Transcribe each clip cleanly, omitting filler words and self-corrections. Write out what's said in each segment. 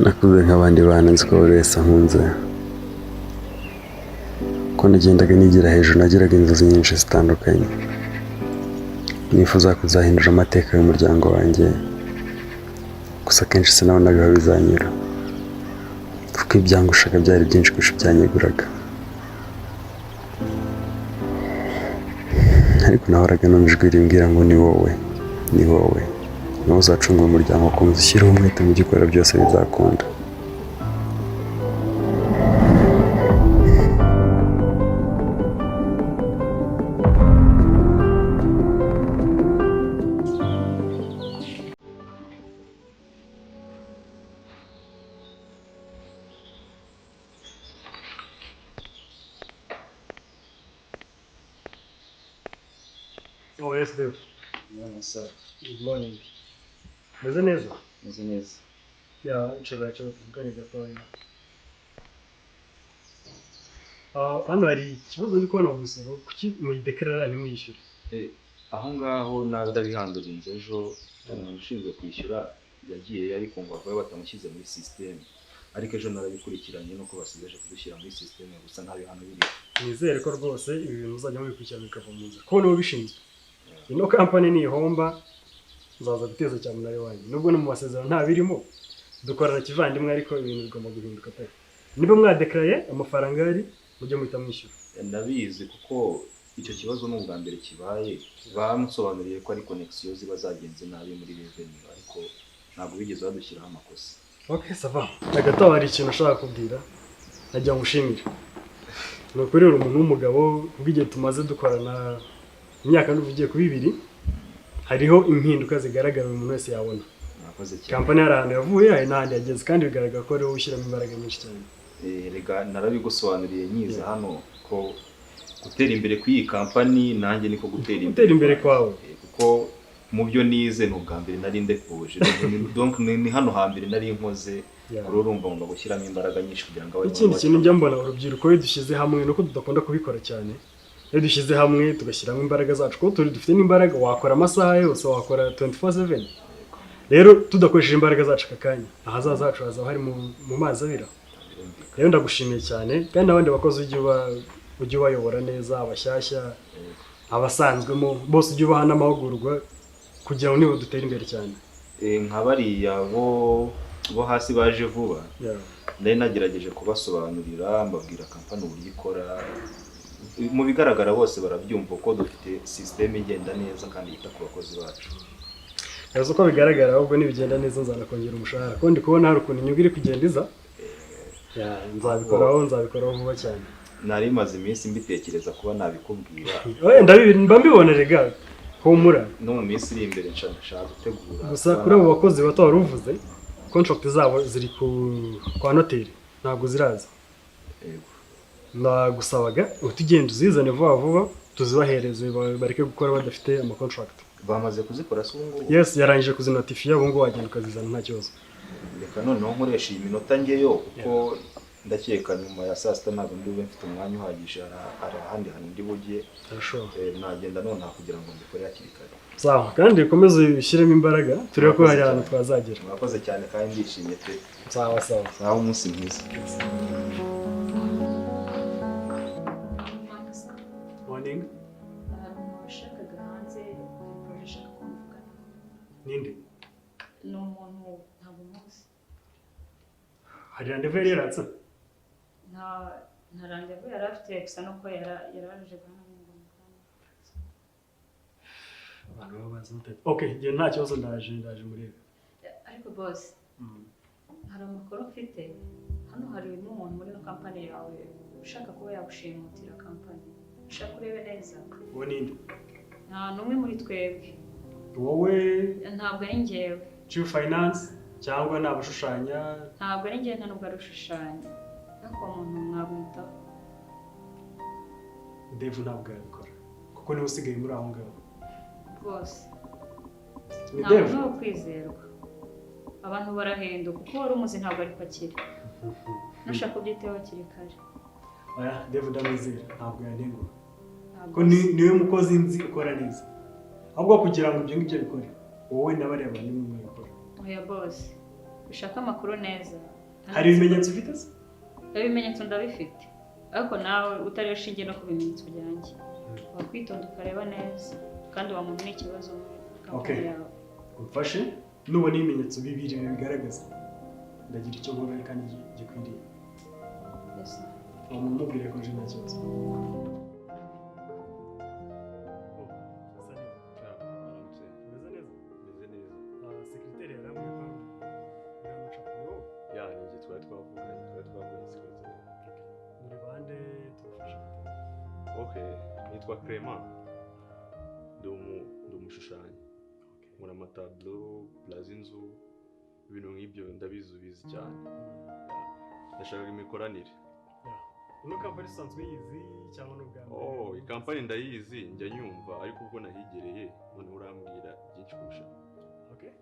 Nakuze nk'abandi bana, nzi ko buri wese ankunze. Uko nagendaga nigira hejuru, nagiraga inzozi nyinshi zitandukanye. Nifuza kuzahindura amateka y'umuryango wanjye, gusa akenshi sinabonaga aho bizanyura, kuko ibyangushaga byari byinshi kurusha ibyanyeguraga. Ariko nahoraga numva ijwi rimbwira ngo ni wowe, ni wowe, ni wowe uzacungura umuryango, ukomeza ushyireho umwete mu byo ukora byose, bizakunda. Oh yes, Dave. Good morning. Meze neza? Meze neza. Yeah, icara icara tuvugane gatoya. Ah, hano hari ikibazo ndi kubona mu musoro, kuki muyidekarara ntimwishyure? Aho ngaho ndabihandurinze ejo, umuntu ushinzwe kwishyura yagiye, ariko ngo avayo batamushyize muri sisiteme, ariko ejo narabikurikiranye nuko basigaje kudushyira muri sisiteme, gusa nta bihano biriho. Nizere ko rwose ibi bintu muzajya mubikurikirana bikava mu nzira, kuko nibo bishinzwe. Ino kampani nihomba nzaza guteza cyamunara iwanjye, nubwo no mu masezerano nta birimo, dukorana kivandimwe, ariko ibintu bigomba guhinduka pe. Niba mwadekaraye amafaranga yari, mujye muhita mwishyura. Ndabizi, kuko icyo kibazo ni ubwa mbere kibaye. Bamusobanuriye ko ari connexion ziba zagenze nabi muri revenue, ariko ntabwo bigeze badushyiraho amakosa. Ok, ça va. Hagati aho hari ikintu nashaka kubwira, nagira ngo ushimire. Ni ukuri uri umuntu w'umugabo, kubw'igihe tumaze dukorana, imyaka n'ubu igiye kuba 2, hariho impinduka zigaragara buri muntu wese yabona. Murakoze cyane. Kampani hari ahantu yavuye, hari n'ahandi yageze, kandi bigaragara ko ariwo ushyiramo imbaraga nyinshi cyane. Rega narabigusobanuriye nyiza hano ko gutera imbere kw'iyi kampani nanjye niko gutera imbere. Gutera imbere kwawe. Kuko mu byo nize ni ubwa mbere nari ndepoje, donc ni hano hambere nari nkoze. Rero urumva ngomba gushyiramo imbaraga nyinshi kugira ngo Ikindi kintu njya mbona, urubyiruko iyo dushyize hamwe, nuko tudakunda kubikora cyane, iyo dushyize hamwe tugashyiramo imbaraga zacu, kuko turi dufite n'imbaraga, wakora amasaha yose, wakora 24/7. Rero tudakoresheje imbaraga zacu aka kanya, ahazaza hacu hazaba hari mu mazi abira. Rero ndagushimiye cyane, kandi n'abandi bakozi ujye ubayobora neza, abashyashya, abasanzwemo bose ujye ubaha n'amahugurwa kugira ngo nibo dutere imbere cyane. Nka bariya bo hasi baje vuba, nari nagerageje kubasobanurira, mbabwira kampani uburyo ikora. Mu bigaragara bose barabyumva ko dufite sisiteme igenda neza kandi yita ku bakozi bacu. Yavuze uko bigaragara, ahubwo nibigenda neza nzanakongera umushahara, kuko ndi kubona hari ukuntu inyungu iri kugenda iza. Yeah, nzabikoraho vuba cyane. Nari maze iminsi mbitekereza kuba nabikubwira. Oya, mba mbibona rega, humura. No mu minsi iri imbere nshaka gutegura. Gusa kuri abo bakozi bato wari uvuze, contract zabo ziri kwa noteri, ntabwo ziraza. Ndagusabaga uhite ugenda uzizane vuba vuba, tuzibahereze, bareke gukora badafite ama contract. Bamaze kuzikora se ubu ngubu? Yes, yarangije kuzinotifiya, ubu ngubu wagenda ukazizana nta kibazo. Reka noneho nkoresha iyi minota ngeyo, kuko ndakeka nyuma ya saa sita ntabwo ndi bube mfite umwanya uhagije, hari ahandi hantu ndi bujye. Nagenda nonaha kugira ngo mbikore hakiri kare. Sawa, kandi ukomeze ushyiremo imbaraga, turebe ko hari ahantu twazagera. Murakoze cyane kandi ndishimye pe. Sawa sawa. Sawa, umunsi mwiza. Morning. Hari umuntu washakaga hanze, hari projet ashaka ko muvugana. Ninde? Ni umuntu ntabwo muzi. Hari rendez-vous yari yaratse? Nta rendez-vous yari afite, gusa nuko yaraje guhana ngo muvugane. Abantu baba bazi mutari. Okay, njye nta kibazo, ndaje murebe. Ariko boss, hari amakuru mfite hano, hari n'umuntu muri ino kampani yawe ushaka kuba yagushimutira kampani, ushaka urebe neza. Uwo ninde? Nta n'umwe muri twebwe. Wowe? Ntabwo ari njyewe. Chief Finance cyangwa ni abashushanya? Ntabwo ari njyewe, nta nubwo ari ushushanya, ariko uwo muntu mwamwitaho. Dave ntabwo yabikora kuko niwe usigaye muri aho ngaho. Rwose. Ni Ntabwo Dave? ni uwo kwizerwa, abantu barahinduka, uko wari umuzi ntabwo ariko akiri. Nushaka kubyitaho hakiri kare. Oya, Dave ndamwizera, ntabwo yantenguha. Ntabwo Ko niwe mukozi nzi ukora neza, ahubwo kugira ngo ibyo ngibyo bikore, wowe na bariya bantu nimwe mwabikora. Oya boss, ushake amakuru neza. Hari ibimenyetso ufite se? Ibimenyetso ndabifite, ariko nawe utaresha inge no ku bimenyetso byanjye. Wakwitonda ukareba neza kandi wamubona ikibazo muri kampani yawe. Umfashe nubona ibimenyetso bibiri bibigaragaza, ndagira icyo nkora kandi gikwiriye. Wamumubwire ko nje nta kibazo. Umeze neza? Meze neza. Sekreteri yarambwiye ko uri hano ushaka ni wowe? Ya, ni njye twari twavuganye sekreteri. Muri bande tubafasha? Okay, nitwa Clement. Ndi umushushanyi. Nkora amatableau, plaza inzu, ibintu nk'ibyo ndabizi ubizi cyane. Ndashaka imikoranire. Ino kampani isanzwe yizi cyangwa n'ubwa mbere? Oh, kampani ndayizi, njya nyumva ariko ubwo nahigereye none urambwira byinshi kurusha. Okay.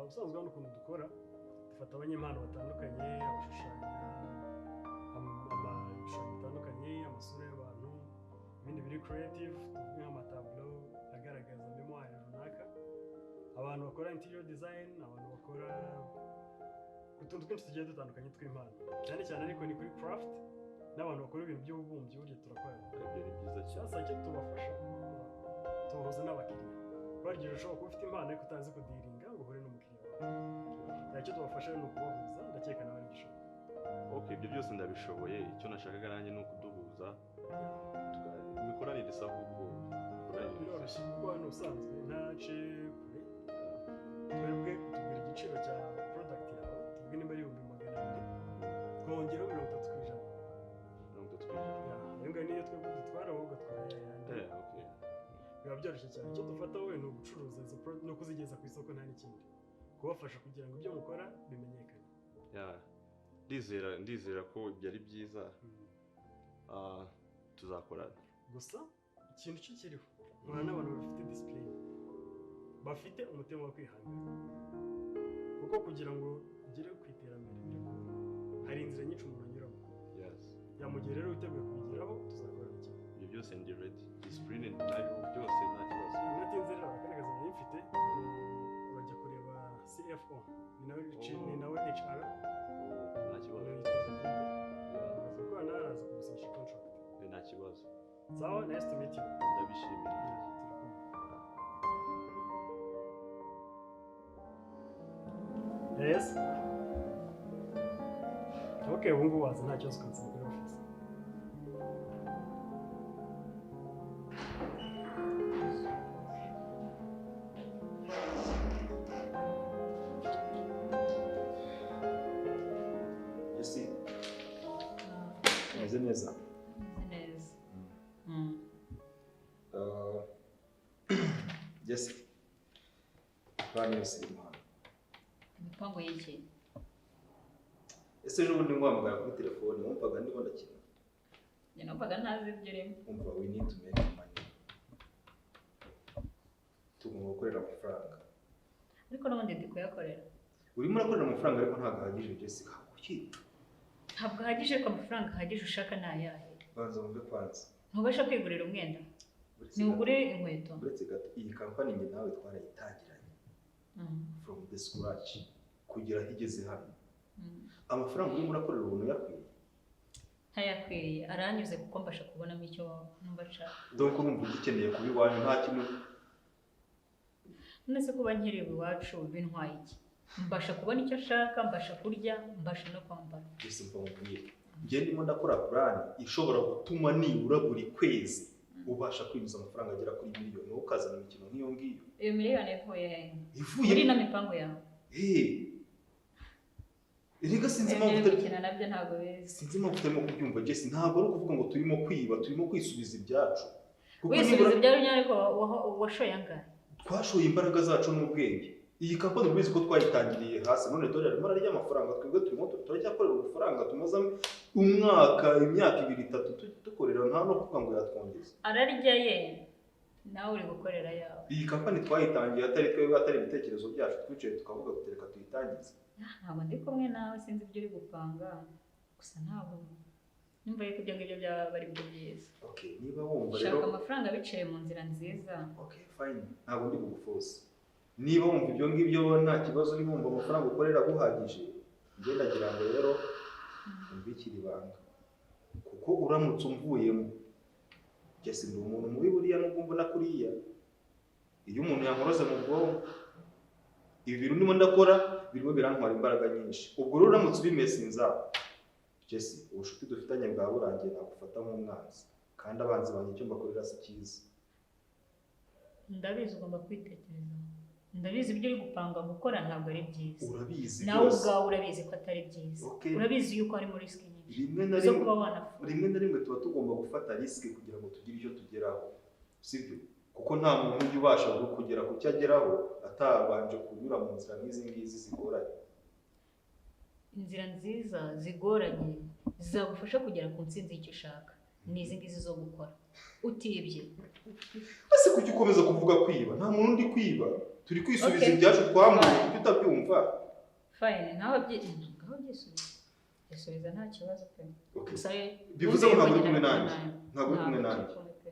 Ubusanzwe hano ukuntu dukora, dufata abanyempano batandukanye, abashushanya ibishushanyo bitandukanye, amasura y'abantu, ibindi biri creative, tuvuge nk'amatableau agaragaza memoire runaka, abantu bakora interior design, abantu bakora utuntu twinshi tugiye dutandukanye tw'impano. Cyane cyane ariko ni kuri craft n'abantu bakora ibintu by'ububumbyi burya turakorana. Ibyo ni byiza cyane. Sasa icyo tubafasha, tubahuza n'abakiriya. Kuko ushobora kuba ufite impano ariko utazi kudiringa ngo uhure n'umukiriya wawe. Icyo tubafasha ni ukubahuza, ndakeka nawe aribyo. Okay, ibyo byose ndabishoboye. Icyo nashakaga nanjye ni ukuduhuza, imikoranire isa ahubwo. Biroroshye kuko hano usanzwe ntace kure. Twebwe tubwira igiciro cya product yawe, tuvuge nimba ari 200,000, twongeraho 30%. 30%. Iyo ngayo niyo twebwe dutwara, wowe ugatwara yayandi. Okay. Biba byoroshye cyane. Icyo dufata wowe ni ugucuruza izo no kuzigeza ku isoko, nta n'ikindi. Kubafasha kugira ngo ibyo mukora bimenyekane. Ndizera ko ibyo ari byiza. Tuzakorana. Gusa ikintu cyo kiriho, nkora n'abantu bafite discipline, bafite umutima wo kwihangana. Kuko kugira ngo ugere ku iterambere biragoye. Hari inzira nyinshi umuntu anyuramo. Yes. Yamugihe rero witeguye kubigeraho, tuzakorana cyane. Ibyo byose ndi ready. Discipline nayo byose nta kibazo. Natinze rero akandi kazi nari mfite, urajya kureba CFO, ni nawe HR. Nta kibazo. Gukorana araza kugusinyisha contract. Nta kibazo. Sawa, nice to meet you. Ndabishimiye. Yes. Okay, ubu ngubu waza nta kibazo ukansaba kuri office. Jesse, umeze neza? Neza. Jesse, plan yose irimo hano. Imipango y'iki? Ese ejo bundi nguhamagara kuri telefone wumvaga ndimo ndakina? Njye numvaga ntazi ibyo urimo. Umva, we need to make money. Tugomba gukorera amafaranga. Ariko n'ubundi ndi kuyakorera. Urimo urakorera amafaranga ariko ntabwo ahagije, Jessica. Kuki? Ntabwo ahagije ko amafaranga ahagije ushaka ni ayahe? Banza wumve kwanza. Ntubasha kwigurira umwenda? Ntiugure inkweto? Uretse gato, iyi kampani njye nawe twarayitangiranye. From the scratch kugera aho igeze hano. Amafaranga urimo urakorera ubuntu yakwiye? Ntayakwiriye, aranyuze kuko mbasha kubonamo icyo numva nshaka. Donc urumva ugikeneye kuba iwanyu nta kintu. None se kuba nkiri iwacu bintwaye iki? Mbasha kubona icyo nshaka, mbasha kurya, mbasha no kwambara. Jesse, mva nkubwire. Njye ndimo ndakora plan ishobora gutuma nibura buri kwezi ubasha kwinjiza amafaranga agera kuri miliyoni, wowe ukazana imikino nk'iyo ngiyo. Iyo miliyoni ivuye he? Ivuye muri ino mipango yawe. Erega sinzi impamvu utari gukina nabyo, ntabwo bizi. Sinzi impamvu utarimo kubyumva Jesse, ntabwo ari ukuvuga ngo turimo kwiba, turimo kwisubiza ibyacu. Wisubiza ibyacu ariko washoye angahe? Twashoye imbaraga zacu n'ubwenge. Iyi kampani ubizi ko twayitangiriye hasi, none dore arimo ararya amafaranga, twebwe turimo turacyakorera ubufaranga tumaze umwaka, imyaka 2 3 dukorera, nta no kuvuga ngo yatwongeza. Ararya ye, nawe uri gukorera yawe. Iyi kampani twayitangiye atari twebwe, atari ibitekerezo byacu, twicaye tukavuga tutereka tuyitangize. Ntabwo ndi kumwe nawe, sinzi ibyo uri gupanga, gusa ntabwo nimba yuko ibyo ngibyo byaba ari byo byiza. Okay, niba wumva rero shaka amafaranga biciye mu nzira nziza. Okay, fine. Ntabwo ndi buguforce. Niba wumva ibyo ngibyo nta kibazo, niba wumva amafaranga ukorera guhagije, Njye ndagira ngo rero umbikire ibanga, kuko uramutse umvuyemo, njye si ndi umuntu mubi buriya, nubwo mbona kuriya. Iyo umuntu yankoroze mu bwonko, ibi bintu ndimo ndakora birimo birantwara imbaraga nyinshi. Ubwo rero uramutse ubimesinza, Jesse, ubucuti dufitanye bwa burangiye, nagufata nk'umwanzi, kandi abanzi banjye icyo mbakorera si cyiza. Ndabizi, ugomba kwitekerezaho. Ndabizi, ibyo uri gupanga gukora ntabwo ari byiza. Urabizi Nawe byose. ubwawe urabizi ko atari byiza. Urabizi yuko harimo risk nyinshi Rimwe na zo rimwe kuba wanapfa. Rimwe na rimwe tuba tugomba gufata risk kugira ngo tugire icyo tugeraho, sibyo? Kuko nta muntu ujya ubasha kugera ku cyo ageraho atabanje kunyura mu nzira nk'izi ngizi zigoranye. Inzira nziza zigoranye zizagufasha kugera ku ntsinzi y'icyo ushaka ni izi ngizi zo gukora utibye. Ese kuki ukomeza kuvuga kwiba? Nta muntu undi kwiba, turi kwisubiza ibyacu twambuye. Kuki utabyumva? Fine, nawe ngaho byisubiza, byisubiza, nta kibazo pe. Okay. Gusa Bivuze ngo ntabwo uri ntuze kumwe kugera nanjye. Ntabwo uri kumwe Ntabwo nanjye. turi kumwe pe.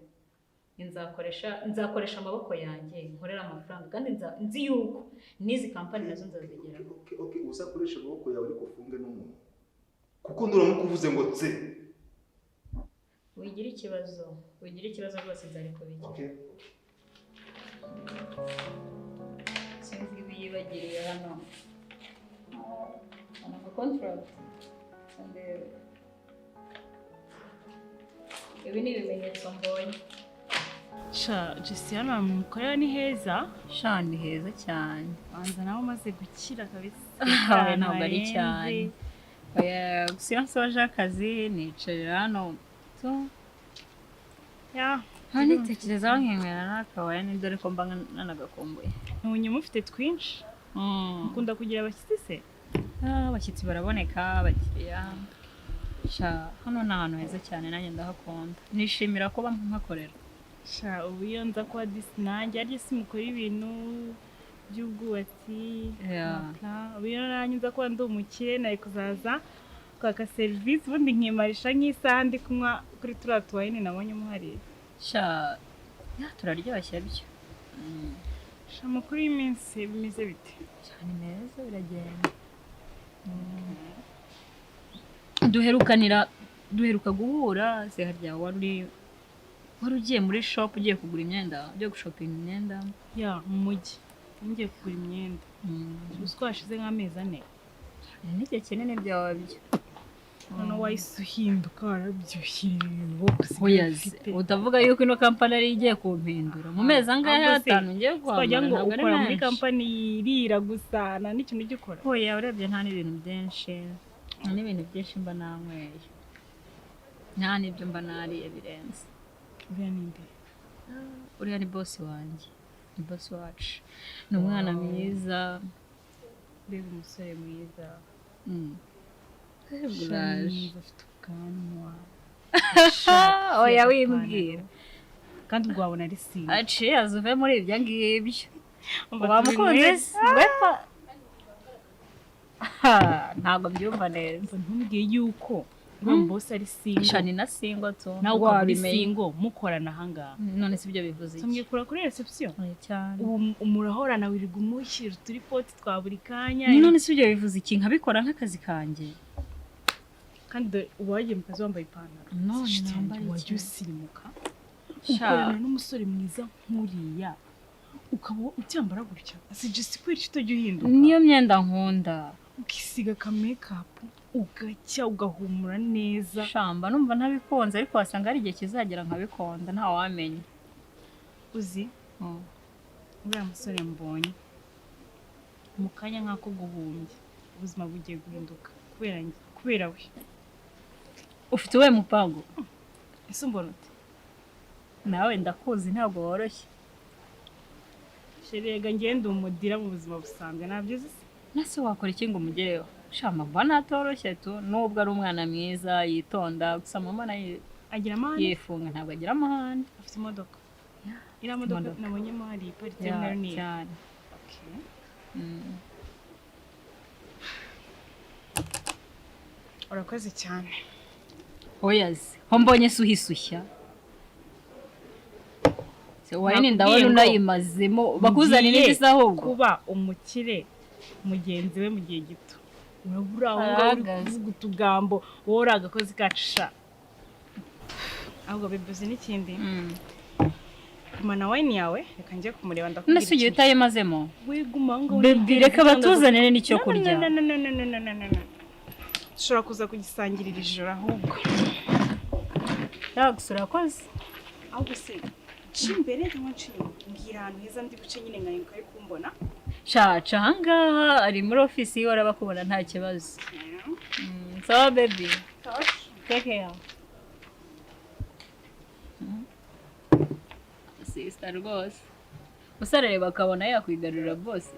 Nzakoresha amaboko yanjye nkorera amafaranga, kandi nzi yuko n'izi kampani nazo nzazigeraho. Okay, uzakoresha amaboko yawe, ariko ufunge n'umunwa, kuko nuramuka uvuze ngo tse. Wigira ikibazo, wigira ikibazo rwose, nzari kubigira. Sinzi ibiyibagiriye hano ama contract. Ndebe, ibi ni ibimenyetso mbonye. Sha Jesse, hano hantu mukorera ni heza. Sha, ni heza cyane. Banza nawe umaze gukira kabisa. Oya, ntabwo ari cyane. Oya, gusa iyo nsoje akazi nicarira hano tu nta nitekerezaho, nkinywera n'akawaye ni dore ko mba nanagakumbuye. Ntunyuma ufite twinshi. Ukunda kugira abashyitsi se? Ah, abashyitsi baraboneka, abakiriya. Sha, hano ni ahantu heza cyane, nanjye ndahakunda, nishimira kuba mpakorera. Sha, ubu iyo nza kuba disi nanjye, arya si mukora ibintu by'ubwubatsi, amaplan. Ubu iyo nanjye nza kuba ndi umukire, nari kuzaza kwaka serivisi, ubundi nkimarisha nk'isaha ndi kunywa kuri turiya tuwayini nabonye muhariye. Sha ya, turaryoshye byo. Sha, amakuru y'iminsi bimeze bite? Sha, ni meza, biragenda. Duheruka guhura se harya wari ugiye muri shop, ugiye kugura imyenda, ugiye gushopinga imyenda? Ya, mu mujyi ngiye kugura imyenda. Uzi ko hashize nk'amezi 4? N'igihe kinini byaba byo. Noneho wahise uhinduka, warabyibushye, wowe usigaye Oya se, ufite utavuga yuko ino kampani ari igiye kumpindura mu mezi angahe? Ahubwo se, 5 ngiye twagira kuhamara ngo ntabwo ari ukora muri menshi. kampani yirira gusa, nta n'ikintu ujya ukora. Oya, urebye nta n'ibintu byinshi, nta n'ibintu byinshi mba nanyweye, nta n'ibyo mba nariye birenze. Uriya ni nde? Uriya ni boss wanjye, ni boss wacu, ni umwana mwiza. Mbega umusore mwiza! Uraje. Mwiza, afite ubwanwa. Oya, wimbwira. Kandi ubwo wabona ari single. Aciye uve muri ibyo ngibyo. Umva, Wamukunze tubinywere. se? Wepa. Ha, ntabwo mbyumva neza. Umva, ntumbwiye yuko uriya boss ari single? Sha, ni na single tu. Nawe ukaba uri Wabimenye. single, mukorana ahangaha. None si ibyo bivuze iki? Tumwe kura kuri reception. Oya, cyane. Ubu murahorana, wirirwa umushyira uturipoti twa buri kanya. None si ibyo bivuze iki? Nkabikora nk'akazi kanjye. Kandi dore uba wagiye mu kazi wambaye ipantaro. None Shit, nambara iki? wajya usirimuka. Sha. Ukorana n'umusore mwiza nk'uriya, ukaba ucyambara gutya? Si Jesse, kubera icyo utajya uhinduka? Niyo myenda nkunda. Ukisiga aka makeup, ugacya, ugahumura neza. Shamba numva ntabikunze, ariko wasanga hari igihe kizagera nkabikunda, ntawamenya. Uzi, uriya musore mbonye, mu kanya nk'ako guhumbya, ubuzima bugiye guhinduka kubera njye, kubera we. Ufite uwuhe mupango? Ese umbona ute? Nawe ndakuzi, ntabwo woroshye. Chérie, rega ngende umudira mu buzima busanzwe, ntabyo uzi se? Nase wakora iki ngo umugereho? Shama, mbona atoroshye tu, nubwo ari umwana mwiza yitonda, gusa mama nayo Agira amahane. yifunga, ntabwo agira amahane. Afite imodoka, iriya modoka Imodoka. nabonyemo hari iparitse Ya, nayo ni iye? cyane. Okay. Urakoze cyane. Oya se, ho mbonye se uhisushya se wayini? Nakubwiye Ndabona ngo unayimazemo, bakuzanira ngiye indi se ahubwo? kuba umukire mugenzi we mu gihe gito. Urabura aho ngaho uri Arahagaze. kuvuga utugambo, wowe uri agakozi kacu sha. Ahubwo bibuze n'ikindi, gumana wine yawe, reka njye kumureba, ndakubwira. None se ugiye utayimazemo? We, guma aho ngaho. Baby, reka batuzanire n'icyo No, kurya. no, no, no, no, no, no, no, no, no. Dushobora kuza kugisangirira ijoro ahubwo. Gusa urakoze. Ahubwo se nca imbere cyangwa nca inyuma? Mbwira ahantu heza ndi buce nyine nkahinduka ari kumbona. Caca ahangaha, ari muri ofisi yiwe, arabakubona, nta kibazo. Sawa baby, take care. Sister rwose, gusa arareba akabona yakwigarurira bose.